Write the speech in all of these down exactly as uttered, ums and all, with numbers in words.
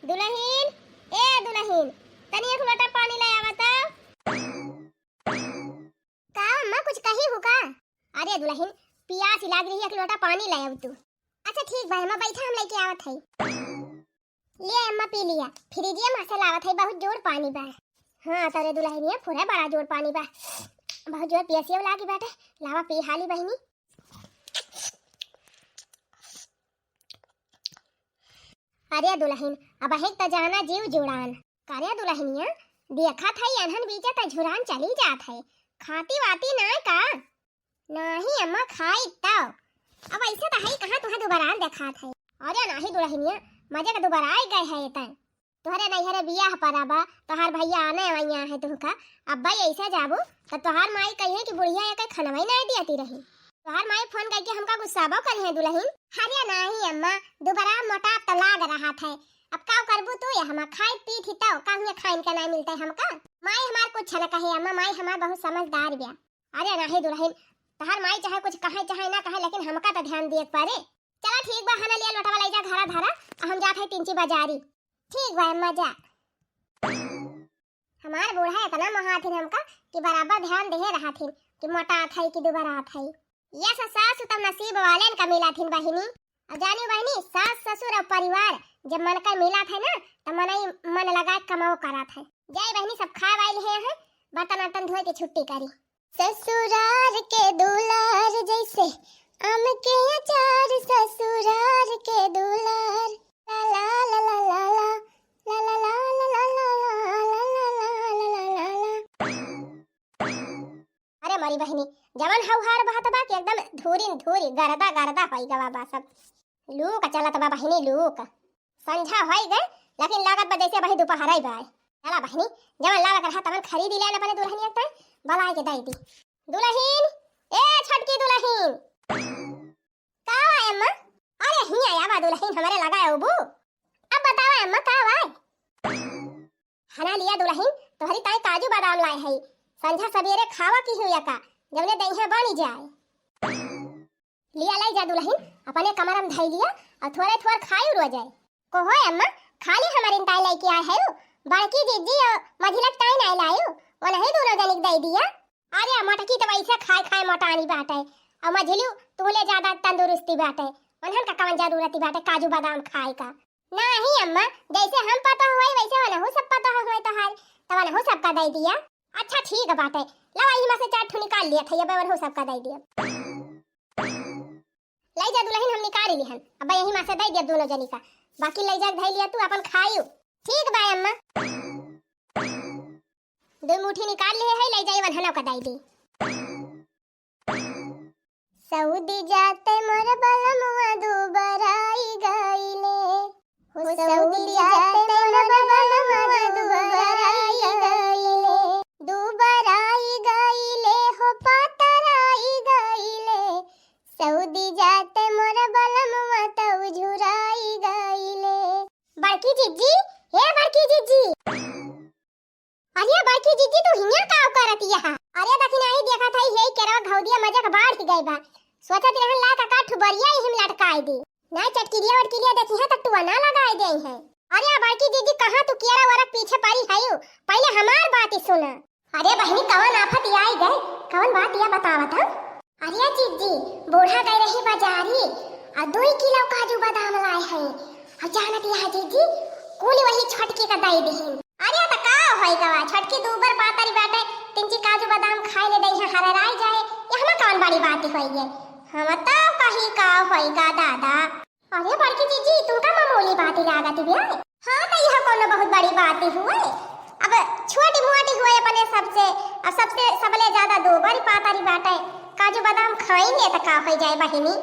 दुलहिन, ए दुलहिन, तनी एक लोटा पानी ले आवा त। का अम्मा, कुछ कही हू का? अरे दुलहिन, पियास लाग रही है, एक लोटा पानी ले आव तू। अच्छा ठीक बा अम्मा, बैठा, हम लेके आवत हई। ले अम्मा, पी लिया, फ्रिजिया मा से लावत हई, बहुत जोर पानी बा। हाँ, तोरे दुलहिनिया फुरे बड़ा जोर पानी बा, बहुत जोर पियसिया लागी बाटे। लावा पी हाली बहिनी। अरे दुलहिन, अबहिक त जाना जीव जुड़ान। करे दुलहिनिया, देखत हई अनहन बीचे त झुरान चली जात है। खाती वाती नाय का? नाही अम्मा, खाई तौ। अब ऐसे त हई कहाँ तुहे दुबरान देखात है। अरे नाही दुलहिनिया, मजे का दुबराई गए है तै। तोहरे नैहरे बियाह परा बा, तोहार भैया आने वैया है तुहका। अब भाई ऐसे जाबू त तोहार माई कहिए कि बुढ़िया एके खनवई नाय दियती रही। तोहार माई फोन करके हमका गुस्साबो करिहे दुलहिन। अरे नाही अम्मा, दुबरा मोटाप त लाग रहत है। अब का करबू तू, ये हमार खाई पीत ही तौ, का हुए खाइन के नाय मिलते हमका? माई हमार कुछ न कहे अम्मा, माई हमार बहुत समझदार बिया। अरे नाही दुलहिन, तोहार माई चाहे कुछ कहे चाहे ना कहे, लेकिन हमका त ध्यान दिए के परे। चला ठीक बा, हना लिया लोटवा लई जा घरा धरा, आ हम जात है टिंची बाजारी। ठीक बा अम्मा, जा। हमार बूढ़ा इतना मोहाथिन हमका कि बराबर ध्यान देहे रहथिन कि मोटात है कि दुबरात है। ये स-, सास तब नसीब वालेन का मिलाथिन बहिनी। और जानी बहिनी, सास ससुर और परिवार जब मन का मिलात है ना, तो मनई मन लगा के कमाओ करात है। जाई बहिनी, सब खाए वाइल है, हैं? बर्तन वर्तन धोए के छुट्टी करी। ससुरार के दुलार जैसे आम के अचार, ससुरार के दुलार। ला ला ला ला ला ला। अरे मोरी बहिनी, जवन हौहार बहत बा कि एकदम धूरिन धूरी, गरदा गरदा होई गवा बा सब। लू का चलत बा बहिनी, लू का। संझा होई गए, लेकिन लागत बा जैसे वही दोपहर आई बा। चला बहिनी, जवन लावे के रहा तवन खरीदी ले अपने दुलहिनिया के, बलाए के दई दी। दुलहिन, ए छोटकी दुलहिन। का बा अम्मा? अरे हिया आवा दुलहिन, हमरे लगा अउबू। अब बतावा अम्मा, का बा? हना लिया दुलहिन, तोहरी ताई काजू बादाम लाए है, संझा सबेरे खावा की हुआ का, जवने दहिया बनी जाए। लिया लाई जा दुलहिन, अपने कमरा में धई लिया और थोड़े थोड़ खाई रो जाए। को हो अम्मा, खाली हमारे ताई लेके आए है, बड़की जिज्जी और मझिलक ताई नहीं लायो, वो नहीं दोनों जनिक दे दिया। अरे मोटकी तो वैसे खाए खाए मोटानी बाटे, और मझिलू तू ले ज्यादा तंदुरुस्ती बाटे, उन्हन का कवन जरूरत बाटे काजू बादाम खाए का? नहीं अम्मा, जैसे हम पता हुए वैसे वनहु सब पता हुए तोहार, तो वनहु सबका दे दिया। अच्छा ठीक बाटे, लावा यही मा से चार ठो निकाल लिया था, ये वनहु सबका दे दिया। ले जा दुलहिन, हम निकाल लिहन, अब यही मा से दे दिया दोनों जनी का, बाकी ले जा धई लिया तू अपन खायू। ठीक बा अम्मा। दो मुट्ठी निकाल लिए है, ले जाई वनहनों का दाई दी। सऊदी जाते मोर बलमुआ दुबराई गईले, हो सऊदी जाते मोर बलमुआ दुबराई गईले, दुबराई गईले, हो पातराई गईले, सऊदी जाते मोर बलमुआ तऊ झुराई गईले। बड़की जिज्जी, हे बड़की जिज्जी। अरे बड़की जिज्जी, तू हियां का करत यहा? अरे दखिनाही देखत हई, हे केरवा घौदिया मजा के बाढ़ ही गई बा। सोचत रहन ला का काठू बरिया ही हम लटकाए दी। ना चटकिलिया वटकिलिया देखी है तो टुआ ना लगाए दे है। अरे बड़की जिज्जी, कहाँ तू केरा वरा पीछे पड़ी हयू? पहले हमार बात ही सुना। अरे बहिनी, कवन आफत आई गए? कवन बात या बतावत हम? अरे जिज्जी, बूढ़ा गए रही बाजारी, आ दुई किलो काजू बादाम लाए हैं। आ जानत यह जिज्जी, कुल वही छोटकी का दई दिहिन। अरे त का होई गवा, छोटकी दूबर पातरी बाटे, तिनची काजू बादाम खाए ले दई है, हरराई जाए, ये हमा कवन बड़ी बात होई है? हम तो कही का होई गा दादा। अरे बड़की जिज्जी, तुमका मामूली बात ही लागत बिया। हाँ, तो यह कोनो बहुत बड़ी बात ही हुए। अब छोटी मोटी हुए अपने सबसे, अब सबसे सबले ज्यादा दो बड़ी पातरी बाटे। काजू बादाम खाएंगे तो का हो जाए बहिनी?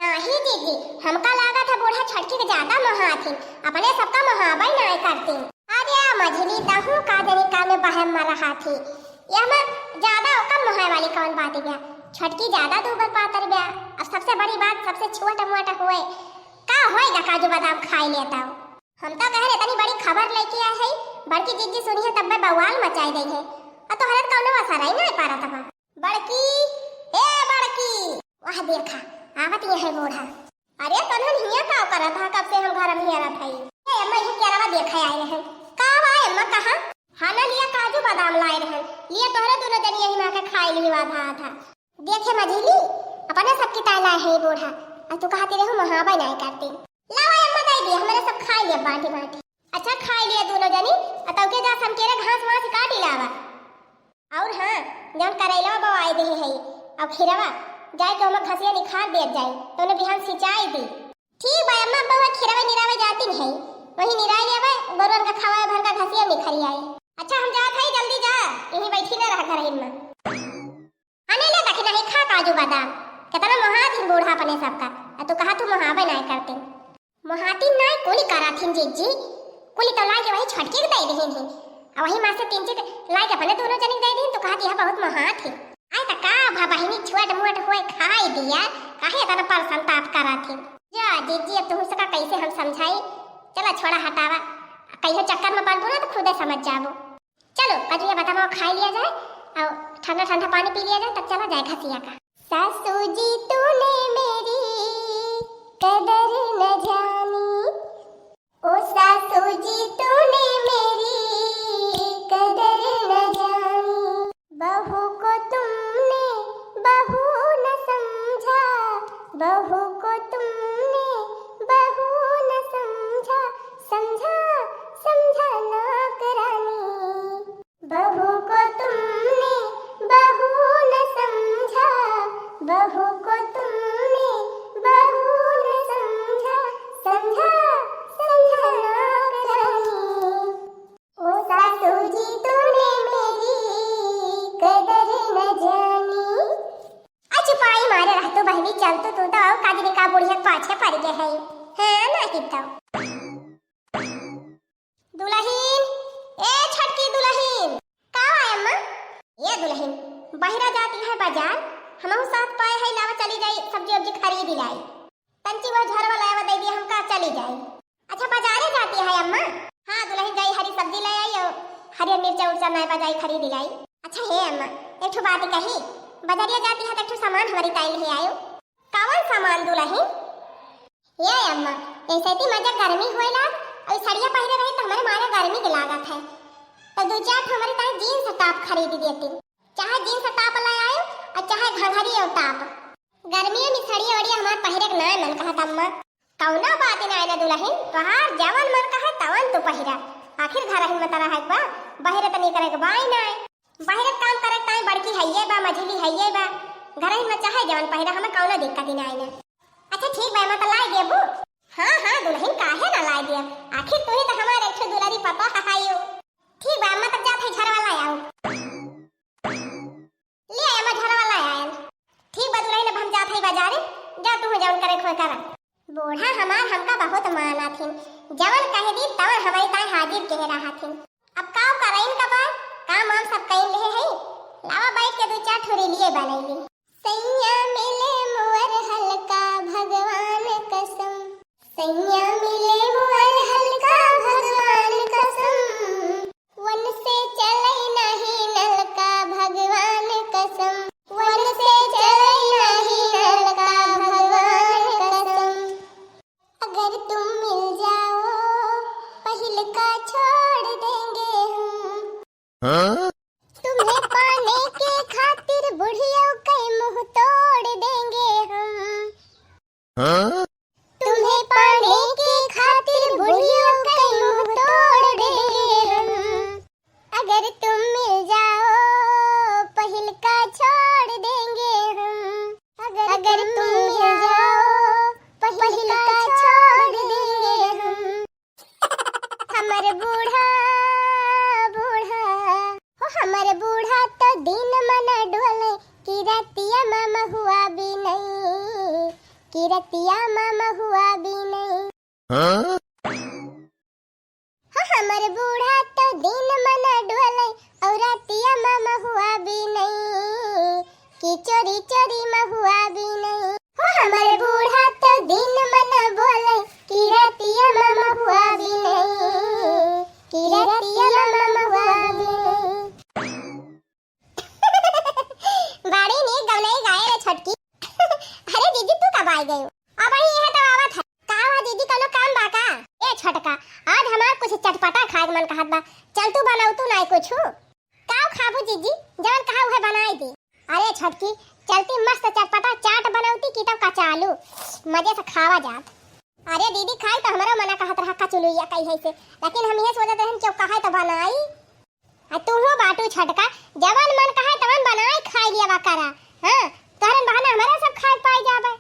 नहीं जिज्जी, हमका लागत है बूढ़ा छोटकी के ज्यादा मोहाथिन, अपने सबका मोहाबे नहीं करती। अरे मझली तहू का जनी का में बहम में रहा थी। यह में ज्यादा ओकर मोहाए वाली कौन बात बिया? छोटकी ज्यादा दूबर पातर बिया। अब सबसे बड़ी बात, सबसे छोट मोट हुए, का होएगा काजू बादाम खाए लेता हो? हम तो कहे इतनी बड़ी खबर लेके आए है, बड़की जिज्जी सुनी है तब में बवाल मचाई गई है। और तोहरे तो कौनो असर ही नहीं पा रहा था। बड़की, ए बड़की, वह देखा, आवत ये है बूढ़ा। अरे कन्हन हिया का करत हा, कब से हम घर में हिया रहत हई। ए अम्मा, ये क्या रवा देखा बादाम लाए रहन, लिया तोहरे दुनो जनी यही मा के खाए लियो आधा आधा। देखे मझिली, अपने सबकी ताई लाए है बूढ़ा, अउ तू कहती रहू मोहाबे नाहीं करती। लावा अम्मा दे दिया, हमरे सब खाए लिया बाटी बाटी। अच्छा खाए लिया दुनो जनी, अउ तउके जा समकेरे घास वास काटी लावा। अउर हाँ, जउन करैलवा बोआए देहे हई, अउ खिरवा, जाए के ओमा घसिया निखार देत जाई, तउने बिहान सिंचाई दी। ठीक बा अम्मा, अब बउआ खिरवा निरावे जातिन हई, वही निराई लेवे, गोरुअन का खवाए भर का घसिया निखरी आई। अच्छा हम जात हई, जल्दी जा, यहीं बैठी न रह घरहिन मा। अने ले दखिना ही खा काजू बादाम, केतना मोहात हिन बूढ़ा अपने सबका, अउ तू कहा तू मोहाबे नाहीं करती। मोहाती नाहीं कुली कराथिन जीजी, कुली तो लाइके वही छोटकी के दे दिहिन ही। अउ वही मा से तीन चीज लाइके अपने दुनो जनी के दे दिहिन, तो कहती है बहुत मोहात ही। आए त का भा बहिनी छोट मोट होए खाई दिया, काहे इतना परेशान ताप कराथिन। जा जीजी अब तुहू सबका कैसे हम समझाई, चला छोड़ा हटावा, कहियो चक्कर मा पड़बू ना तो खुदे समझ जाबू। चलो, कजू या बादाम खाई लिया जाए अउ ठंडा ठंडा पानी पी लिया जाए, तब चला जाए घसिया का। सासू जी तूने मेरी कदर न जानी, ओ सासू जी तूने मेरी कदर न जानी, बहू को तुमने बहू न समझा, बहू को तुमने बहू न समझा, समझा, समझा नौकरानी। बहू को तुमने बहू न समझा, बहू को तुमने बहू न समझा, समझा, समझा नौकरानी। ओ सासू जी तूने मेरी कदर न जानी। अ चुपाई मारे रहतू बहिनी, चलतू तू तो अउ काजनी का बुढ़िया पाछे पड़ गए है। हाँ, नहीं तो। दुलहिन, ए छोटकी दुलहिन। का बा अम्मा? ए दुलहिन, बहिरा जाती है बाजार, हमहू साथ पाए है, लावा चली जाई, सब्जी उब्जी खरीद लाई। तंची वह झरवा लावा दे दिया हमका, चली जाई। अच्छा बाजारे जाती है अम्मा? हाँ दुलहिन, जाई हरी सब्जी ले आई अउ हरियर मिर्चा उर्चा नए बा, जाई खरीद लाई। अच्छा हे अम्मा, एक ठो बात कही, बाजारिया जाती है तो एक ठो सामान हमारी ताई ले आयो। कवन सामान दुलहिन? ए अम्मा, ऐसे ती मजा गर्मी होए लाग, अउ ई सड़िया पहिरे रही तो हमरे मारे गर्मी के लागत है। तो दू चार ठो हमरे ताई जींस टॉप खरीद देती। चाहे जींस टॉप ले आयो, अउ चाहे घघरी अउ टॉप। गर्मियों में सड़िया वड़िया हमार पहिरे के नाय मन कहत अम्मा। कौनो बात नाय ना दुलहिन, तोहार जवन मन कहे तवन तू पहिरा। आखिर घरहिन में त रहे के बा, बहिरे त निकरे के बाय नाय। बहिरे काम करे ताई बड़की हइये बा, मझिली हइये बा। घरहिन में चाहे जवन पहिरा, हमें कौनो दिक्कत ही नाय ना। अच्छा ठीक बा, अम्मा त लाय देबू? हाँ, हाँ, दुलहिन काहे ना लाय दिया? आखिर तू ही त हमार एक ठो दुलारी पतोह हइयो। ठीक बा, अम्मा तब जात है झरवा लाय आओ। ले अम्मा झरवा लाय आयल। ठीक बा दुलहिन, अब हम जात है बाजारे, जा तू जवन करे खोए करा। बूढ़ा हमार हमका बहुत मानत हिन, जवन कह दी तवन हमरी ताई हाजिर कहे रहत हिन। अब का करा इनका बाय, काम वाम सब कई लेहे है, लावा बैठ के दू चार ठो रीलिये बनैली। सैया मिले मुअर हल्का भगवान कसम, सैया मिले मुअर हल्का भगवान कसम, वन से चलई नाही नलका भगवान कसम, वन से चलई नाही नलका भगवान कसम। अगर तुम मिल जाओ, पहिलका छोड़ देंगे हम। हाँ? तुम्हें पाने के खातिर बुढ़ियों के मुंह तोड़ देंगे हम। हाँ? तुम्हें पाने के खातिर बुढ़ियों के मुंह तोड़ देंगे हम। अगर तुम मिल जाओ, पहिलका छोड़ देंगे हम। अगर तुम मिल जाओ, पहिलका छोड़ देंगे हम। हमर बूढ़ा, बूढ़ा, हो हमर बूढ़ा तो दिन मन डोले, कि रतिया मा महुआ बीनई, कि रतिया मा महुआ बीनई। हाँ? हो हमर बूढ़ा तो दिन मन डोले, अउ रतिया मा महुआ बीनई, कि चोरी चोरी महुआ बीनई। हो हमर बूढ़ा तो दिन मन बोले, कि रतिया मा महुआ बीनई, कि रतिया मा महुआ बीनई। बड़ी नीक गवनई गाए रे छोटकी। अरे दीदी, तू कब आई गयू? अबही यह तो आवत है। का हुआ दीदी, कौनो काम बा का? ए छोटका, आज हमार कुछ चटपटा खाए के मन कहत बा, चल तू बनाऊ तू नाई कुछ। बाबू जीजी, जवन कहा उहे बनाई दे। अरे छोटकी, चलती मस्त चटपटा चाट बनौती कि तब कचालू, मजे से खावा जात। अरे दीदी, खाई तो हमरो मना कहत रहा कचुलुइया कही है से, लेकिन हम ये सोचत रहन कि कहा तो बनाई। आ तू हो बाटू छोटका, जवन मन कहा तवन बनाई खाई लिया करा। हाँ, तोहरन बहाना हमारा सब खाए पाए जाबे।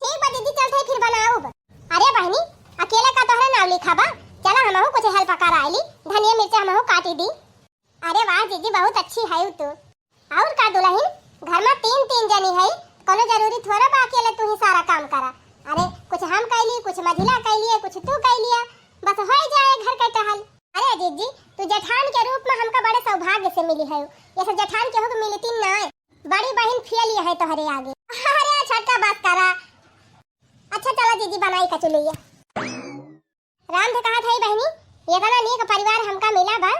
ठीक बा दीदी, चलते फिर बनाउब। अरे बहनी, अकेले का तोहरे नाव लिखा बा, चला हमहू कुछ help कराई ली, धनिया मिर्चा हमहू काटी दी। अरे वाह जीजी, बहुत अच्छी है तू। और का दुलहिन, घर में तीन तीन जनी है, कोनो जरूरी थोड़ा बा अकेले तू ही सारा काम करा। अरे कुछ हम कैली, कुछ मझिला कैलिए, कुछ तू कैलिया, बस हो जाए घर के टहल। अरे जीजी, तू जेठान के रूप में हमका बड़े सौभाग्य से मिली है, ये सब जेठान केहू के मिलती ना। बड़ी बहिन फेल है तोहरे आगे। अरे छोटका, बस करा। अच्छा चला जीजी, बनाई कचुलुइया। राम से कहा था बहनी, इतना नीक परिवार हमका मिला बा,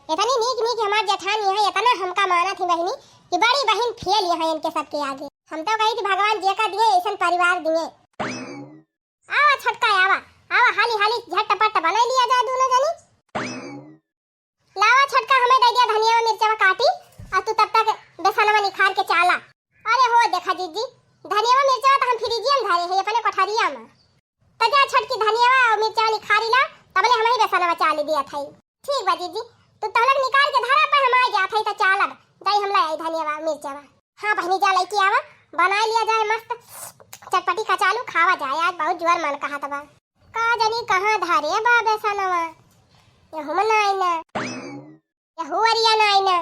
इतनी नीक नीक हमार जेठानी है, इतना हमका माना थी बहनी कि बड़ी बहिन फेल है इनके सबके आगे। हम तो कही थी भगवान जे का दिए ऐसन परिवार दिए। आवा छोटका, आवा, आवा, हाली हाली झटपट बनाई लिया जाए दोनों जनी। लावा छोटका, हमें दे दिया धनिया मिर्चवा काटी, और तू तब तक बेसनवा निखार के चाला। अरे हो देखा जीजी, धनिया मिर्चवा तो हम फ्रिजिया में धरे है अपने कोठरिया में। तो जा छोटकी, धनिया और मिर्चवा निखारी ला, तबले हम ही बेसनवा चाली दिया था। ठीक बा जीजी, तू तहलक निकाल के धरा पर हम आ जात है तो चालब, जाई हम लाई आई धनिया मिर्चवा। हाँ बहनी, जा लइके आवा, बनाई लिया जाए मस्त चटपटी कचालू, खावा जाए, आज बहुत जोर मन कहत बा। का जानी कहाँ धरे बा बेसनवा, यहू में नाई ना, यहू अरिया नाई ना।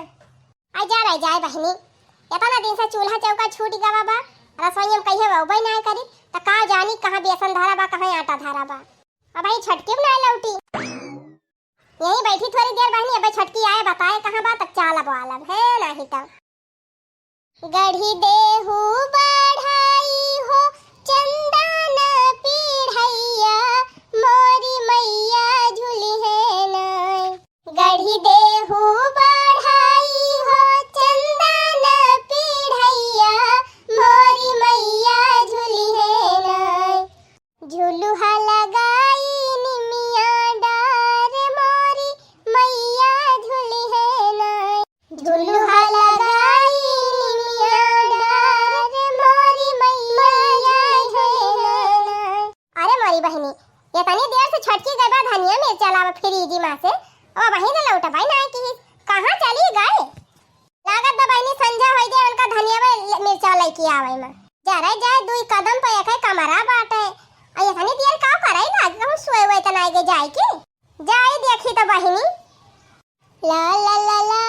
आई जा रह जाए बहनी, इतना दिन से चूल्हा चौका छूट गवा बा, रसोई में कहिए वहबे नाई करी, त का जानी कहाँ बेसन धरा बा, कहाँ आटा धरा बा। अब आई छोटकी भी नाई लौटी। यहीं बैठी थोड़ी देर बहनी, अबे छोटकी आए बताए कहाँ बा, तब चालब वालब है नाही तब। गढ़ी देहु बढ़ाई हो चंदन पीढ़ैया, मोरी मैया झुलिहे नाय। गढ़ी देहु बढ़ाई हो चंदन पीढ़ैया, मोरी मैया झुलिहे नाय। झुलुहा लगाई निमिया डार मोरी मैया झुलिहे नाय। झुलुहा लगाई निमिया डार मोरी मैया झुलिहे नाय। अरे मोरी बहिनी, इतनी देर से छोटकी गई बा धनिया मिर्चा लावा फ्रिजी मा से, ओ वहीं से लौटबाई ना की, कहाँ चली गई? लागत बा बहिनी संझा होई गए, उनका धनिया ले-, मिर्चा लेके आवे में। जा रे जाए, दुई कदम पे एक कमरा बाटे। आ इतनी देर का करे लाग कहूँ सोए हुए तना आगे जाए के। जाए देखी तो बहिनी। ला ला ला ला।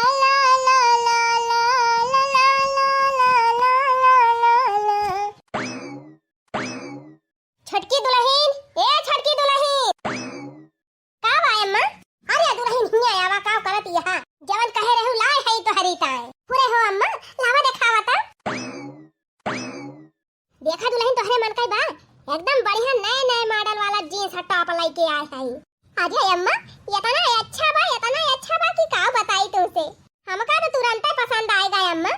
छोटकी दुलहिन, ए छोटकी दुलहिन। का बा अम्मा? अरे दुलहिन हियाँ आवा, का करत यहाँ? जवन कहे रहू लाए है तोहरी ताए। पूरे हो अम्मा, लावा देखावा ता। देखा दुलहिन तोहरे मन का बा, एकदम बढ़िया नए नए मॉडल वाला जींस और टॉप लेके आए है। अरे अम्मा, इतना अच्छा बा, इतना अच्छा बा कि का बताई तुमसे। हमका तो तुरंते पसंद आए गए अम्मा।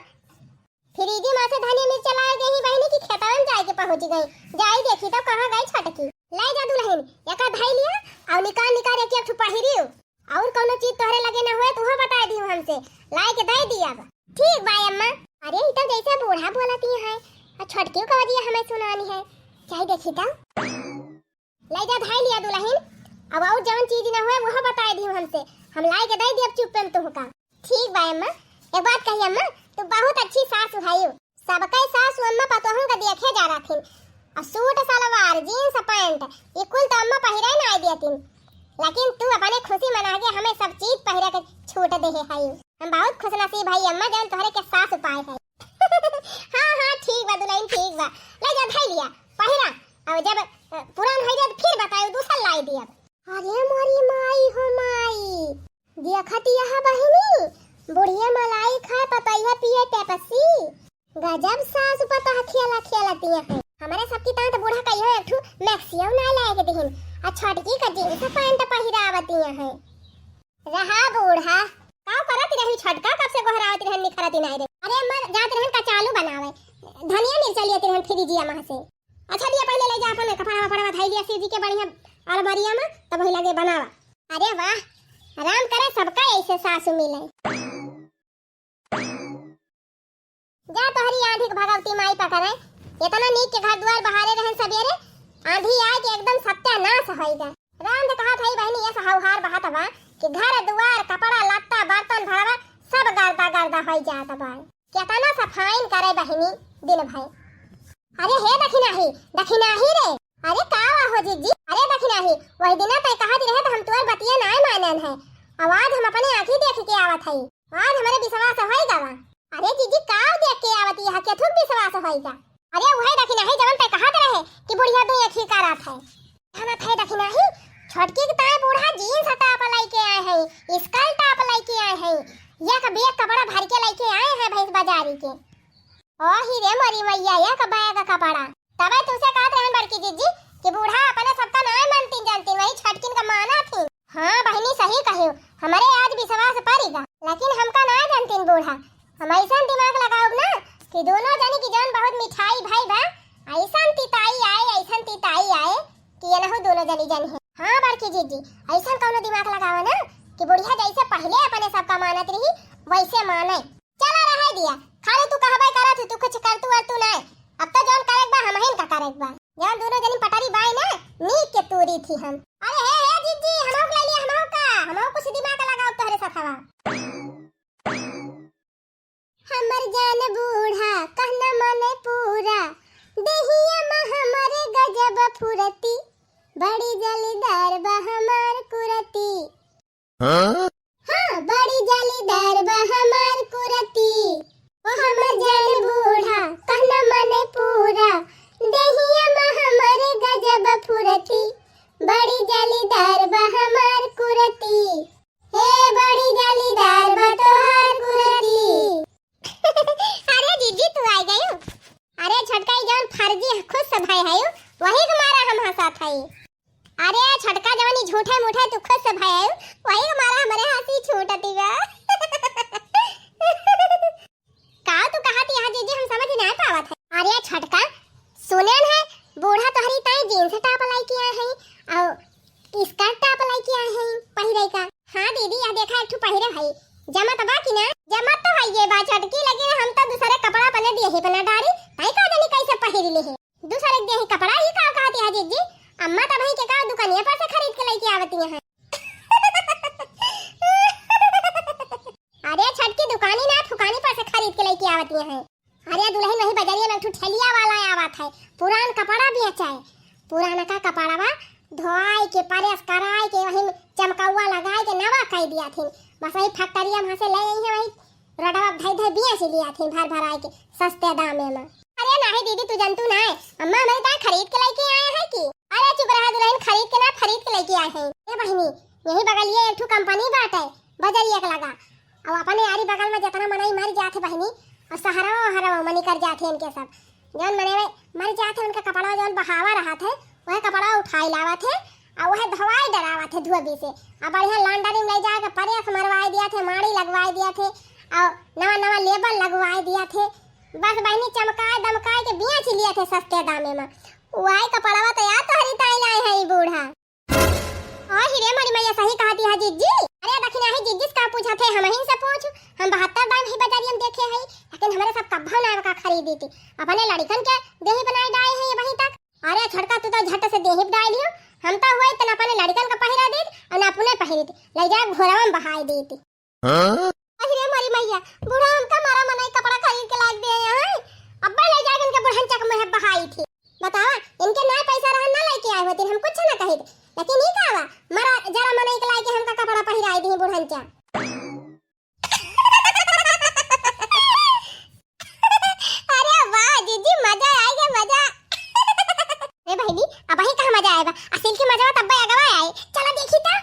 फ्रिजी मा से धनिया मिर्चा लाए गई बहिनी की खेतवन जाए के पहुँच गई। जाई देखी तो कहाँ गई छोटकी। ले जा दुलहिन, एका धई लिया और निकाल निकाल एक एक ठो पहिरियो। और कौनो चीज तोहरे लगे ना होए, तुहो बताए दियो हमसे, लाए के दे दिया बा। ठीक बा अम्मा। अरे ई तो जैसे बूढ़ा बोलती है, आ छोटकी का वजिया हमें सुनानी है। जाई देखी तो। ले जा धई लिया दुलहिन, अब और जवन चीज ना होए वो बताए दियो हमसे, हम लाए के दे दियब चुप्पे में तुहका। ठीक बा अम्मा, एक बात कही अम्मा, तू बहुत अच्छी सासु हयू। सबके सासु अम्मा पतोहन का देखे जा रहथिन, और सूट सलवार, जींस पैंट, ई कुल तो अम्मा पहिरे ना देतिन, लेकिन तू अपने खुशी मना के हमें सब चीज पहिरे के छूट देहे हयू। हम बहुत खुशनसीब हई अम्मा, जौन तोहरे के सासु पाए है। हाँ हाँ ठीक बा दुलहिन, ठीक बा, ले जा धई लिया, पहिरा, और जब अ, पुरान हो जाए तो फिर बतायो, दूसर लाई दियब। अरे मोरी माई हो माई, देखत यह बहिनी, बुढ़िया मलाई खाए पतैया पिए पेप्सी। गजब सास पतोह खेला खेलती है। हमारे सबकी तात बूढ़ा कहियो एक ठू मैक्सियो ना लाए के दिहिन, आ छोटकी का जींस पैंट पहिरावती है। रहा बूढ़ा। का करत रही छोटका, कब से गोहरावत रहन निखरत ही नाई रे। अरे अम्मा जात रहन कचालू बनावे, धनिया मिर्चा लियत रहन फ्रिजिया मा से। अच्छा दिया पहले ले जा अपन कपड़ा वपड़ा धई लिया सीधी के बढ़िया अलमारिया मा, तब वही लगे बनावा। अरे वाह, राम करे सबका ऐसे सासु मिले। जा तोहरी आँधी के भगवती माई पकड़े। एतना नीक के घर दुआर बहारे रहन सबेरे, आँधी आए के एकदम सत्यानाश होइगा। राम तो कहत हई बहिनी, यस हौहार बहत बा कि घर दुआर, कपड़ा लत्ता, बर्तन भड़वा सब गर्दा गर्दा होई जात बा। केतना सफाइन करे बहिनी दिन भर। अरे हे दखिनाही, दखिनाही रे। अरे का हुआ हो जिज्जी? अरे दखिनाही, वही दिना तय कहत रहे तो हम तोर बतिया नाय मानन है। आवाज हम अपने आँखी देख के आवत हई। आज हमरे विश्वास होई गवा। अरे जिज्जी, का देख के आवत यह केथुक विश्वास होई गा? अरे उहे दखिनाही जवन तय कहत रहे कि बुढ़िया दुइ अखी करत है। कहत है दखिनाही, छोटकी के ताई बूढ़ा जींस टॉप लइके आए हैं, स्कर्ट टॉप लइके आए हैं, एक बैग कपड़ा भर के लइके आए हैं भैंस बाजारी के। ओ ही रे मोरी मैया, एक बैग कपड़ा। तबे तुसे कहत रहन बड़की जिज्जी कि बूढ़ा अपने सबका नाय मानतीन जानतीन, वही छोटकिन का मानत ही। हाँ बहिनी, सही कहियो, हमरे आज विश्वास परिगा, लेकिन हमका नाय जानतीन बूढ़ा। हम ऐसन दिमाग लगाउब ना कि दोनों जनी की जौन बहुत मिठाई भई बा, ऐसन तिताई आए, ऐसन तिताई आए कि ये नहु दोनों जनी जनी है। हाँ बड़की जिज्जी, ऐसन कौनो दिमाग लगावा ना कि बुढ़िया जैसे पहले अपने सबका मानत रही, वैसे माने। चला रहे दिया, खाली तू कहबे करत ही, तू कुछ करतू वरतू नाय। अब तो जौन करेक बा, हमहिन का करेक बा। जौन दोनों जनी पटरी बाई ना, नीक के तूरी थी हम। अरे हे, हे जिज्जी, हमहू के ले लिया, हमहू का, हमहू कुछ दिमाग लगाउब तोहरे साथवा। हमर जान बूढ़ा, कहना माने पूरा, देहिया में हमरे गजब फुरती, बड़ी जालीदार बा हमार कुरती। हाँ? हाँ, बड़ी जालीदार बा हमार कुरती। ओ हमर जान बूढ़ा, कहना माने पूरा, देहिया में हमरे गजब फुरती, बड़ी जालीदार बा हमार कुरती। हे बड़ी जालीदार बा तोहार कुरती। अरे जिज्जी, तू आ गयू? अरे छोटका, ई जौन फर्जी खुश से भय है, वही के मारा हम हंसत हई। अरे छोटका, जवन ई झूठे मूठे तू खुश से भय आयु, वही के मारा हमरे हंसी छूटती बा। का तू कहत यह जिज्जी, हम समझ नाय पावत है। अरे छोटका, सुनेन है, बूढ़ा तोहरी ताई जींस टॉप लइके आए हैं, और स्कर्ट टॉप लइके आए हैं पहिरे का। हाँ दीदी, यह देखा एक ठो पहिरे भाई, जमत बा कि ना? जमत तो है ये बा छोटकी, लेकिन हम तो दूसरे कपड़ा अपने देही पे ना डारी, ताई का जानी कैसे पहिर ली है। दूसरे के देही कपड़ा ही का कहती है जिज्जी? अम्मा तब ही के का दुकानिया पर से खरीद के लेके आवती हैं। अरे छोटकी, दुकानी ना, फुकानी पर से खरीद के लेके आवती हैं। अरे दुलहिन, वही बजरिया में एक ठो ठेलिया वाला आवत है, पुरान कपड़ा बेचे। पुराना का कपड़वा धोआई के, प्रेस कराई के, वही चमकौआ लगाई के नवा कई दिया थी। बस वही फैक्ट्रिया में से ले आई है, वही रोडवा धई धई बेच लिया थी भर भराई के सस्ते दामे में। अरे नाही दीदी, तू जनतू नाही, अम्मा हमरे ताई खरीद के लेके आए हैं कि। अरे चुप रहा दुलहिन, खरीद के ना, खरीद के लेके आए हैं। ए बहिनी, यही बगलिए एक ठो कंपनी बाटे, बजरिया के लगा। और अपने आरी बगल में जितना मनई मर जात है बहिनी, और सहरवा वहरवा मनी कर जात है इनके सब। जौन मनई मर जात है, उनका कपड़ा जौन बहावा रहत है, वह कपड़ा उठाई लावत है, और वह धोवाई डरावत है धोबी से। और बढ़िया laundry में ले जाके press मरवाई दिया थे, माड़ी लगवाई दिया थे, और नवा नवा label लगवाई दिया थे। बस बहिनी, चमकाए दमकाए के बेच लिया थे सस्ते दामे में। वही कपड़वा तो यार तोहरी ताई लाए है ई बूढ़ा। ओ हिरे मोरी मैया, सही कहती है जिज्जी। अरे दखिनाही जिज्जी से का पूछत है, हमहिन से पूछ। हम बहत्तर दाम ही बजारिया में देखे हई, लेकिन हमरे सब कब्बा ना का खरीदी थी। अपने लड़िकन के देही बनाए डाए हैं ये वहीं तक। अरे छोटका, तू तो झट से देही डाल लियो, हम तो हुआ इतना अपने लड़िकन का पहिरा देत और ना अपने पहिरी थी, ले जाए घोरवा में बहाए देती। हाँ? अरे मोरी मैया, बूढ़ा हमका मारा मनई कपड़ा खरीद के लाग दे हैं। अब्बा ले जाए इनके बुढ़न चक में बहाई थी। बतावा, इनके ना पैसा रहन ना लेके आए होती, हम कुछ ना कहित। लेकिन ई का बा, मारा जरा मनई के लाइके हमका कपड़ा पहिराई दी बुढ़न चा। अरे वाह जिज्जी, मजा आ गया, मजा। ए बहिनी, अब ही कहाँ मजा आएगा? असिल की मजा तब अगवा आए। चला देखी ता।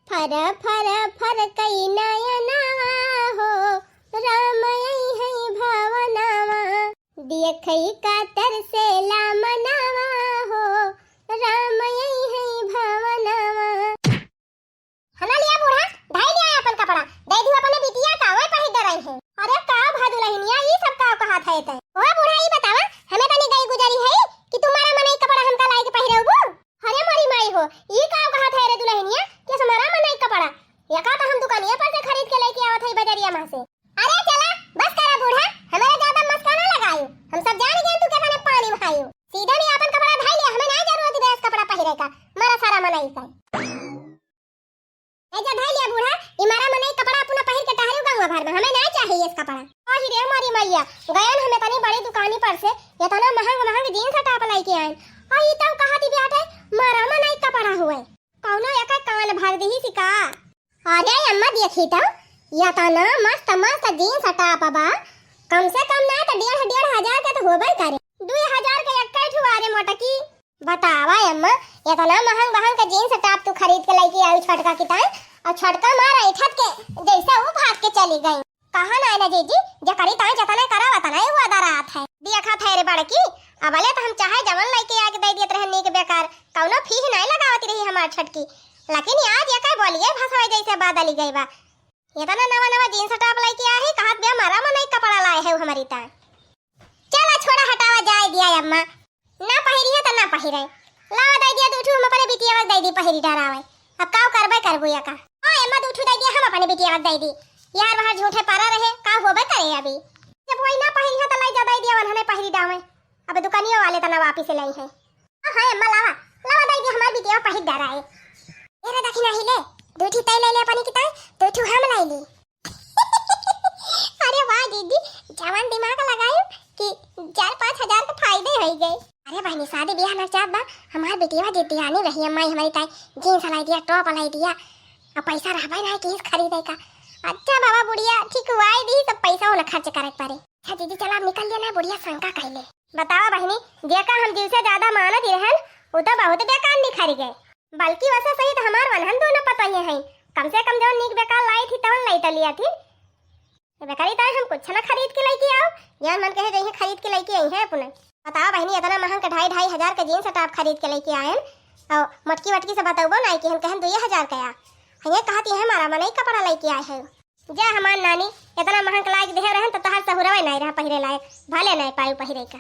फर फर फर कई नयनवा हो, राम आई है भवनवा। देखई का तरसेला मनवा हो, राम आई है भवनवा। हला लिया बूढ़ा, धाई लिया अपन कपड़ा, दे दियो अपने बिटिया का, वही पहिर डराई है। अरे का भा दुलहिनिया, ई सब का कहा था एते? ओ बूढ़ा, ई बतावा, हमें तनी गई गुजरी है कि तुम्हारा मनई कपड़ा हमका लाई के पहिरबू? अरे मोरी माई हो, ई का कहत है रे दुलहिनिया कि हमारा मनई कपड़ा? एका तो हम दुकानिया पर से खरीद के लेके आवत हई बजरिया में से। अरे चला, ऐसा। ए जा धइ लिया बूढ़ा, ई मारा मनई कपड़ा अपना पहिर के टहरे गँवा भर में, हमें नाहीं चाहिए इस कपड़ा। अहि रे मोरी मइया, गयन हमें तनी बड़ी दुकानी पर से एतना महँग महँग jeans top लइके आइन। अउ ई तउ कहत ही बाटे, मारा मनई कपड़ा हुए। कउनो एकर कान भर दिहिस का? अरे अम्मा देखी तउ, एतना मस्त मस्त jeans top बा, कम से कम नाहीं त डेढ़ डेढ़ हजार के त होबे करे। दुइ हजार के एक्कै ठो अरे मोटकी। बतावा अम्मा, एतना महँग महँग के jeans top तू खरीद के लइके आइउ छोटका की ताईं, अउ छोटका मार ऐठत के जइसे उ भाग के चली गई। कहा नाहीं ना जीजी, जेकरी ताईं जतना करा वतना ही उ अदा रहत है। देखत है रे बड़की, अबले त हम चाहे जवन लइके आके दइ दियत रहे नीक बेकार, कउनो फीह नाहीं लगावत रही हमार छोटकी, लेकिन आज एकर बोलिए भसवा जइसे बदली गइ बा। एतना नवा नवा jeans top लइके आए है, कहत बिया मारा मनई कपड़ा लाए है हमरी ताईं। चला छोड़ा, हटावा, जाए दिया अम्मा। ना पहिरी है त ना पहिरे। लावा दइ दिया दुइ ठू, हम अपने बिटिया के दइ दी पहिरी डरावे। अब काउ करबे करबू या का? ओ अम्मा दुइ ठू दइ दिया, हम अपने बिटिया के दइ दी। यार बाहर झूठे परा रहे, का होबे करे अभी। जब वही ना पहिरी है त लाई जा दइ दिया, वन्हने पहिरी डावे। अब दुकानिया वाले त ना वापिस लइ है। हाँ, हाँ, अम्मा लावा, लावा दइ दिया, हमार बिटिया पहिर डराए। ए रे दखिना ही ले, दुइ ठू तै लइ ले अपनी की ताईं, दुइ ठू हम लइ ली। अरे वाह दीदी, जवन दिमाग लगायू कि चार पाँच हजार के फायदे होइ गए। अरे बहिनी, शादी बियाह नचात बा, हमार बिटिया जिद्दियानी रही, अम्मा हमरी ताईं jeans लइ दिया, top लइ दिया, अब पैसा रहबे नाहीं कि खरीदे का। अच्छा बाबा, बुढ़िया ठीक हुआई दी, सब पैसा उन्हें खर्च करे के पड़े। अच्छा दीदी, चला अब निकल लिया ना, बुढ़िया शंका कइले। बतावा बहिनी, जेका हम जीव से ज्यादा मानत ही रहन, उ तो बहुत बेकार निखरि गए। बल्कि वैसे सही त हमार वनहन दोनों पतोहिए हैं, कम से कम जवन नीक बेकार लाई थी तवन लइ त लिया थी। ए बेकारी ताईं हम कुछ ना खरीद के लइके आओ, जवन मन कहे जइहे खरीद के लइके अइहे अपने। बतावा बहिनी, एतना महँग के ढाई ढाई हजार के jeans top खरीद के लइके आएन, अउ मोटकी वटकी से बतउबो नाहीं कि हम कहन दुइये हजार के आ। हइये कहत ही मारा मनई कपड़ा लइके आए है। जा हमार नानी, एतना महँग लाइके देहे रहन त तोहार सहुरवे नाहीं रहा पहिरे लायक, भले नाहीं पायू पहिरे का।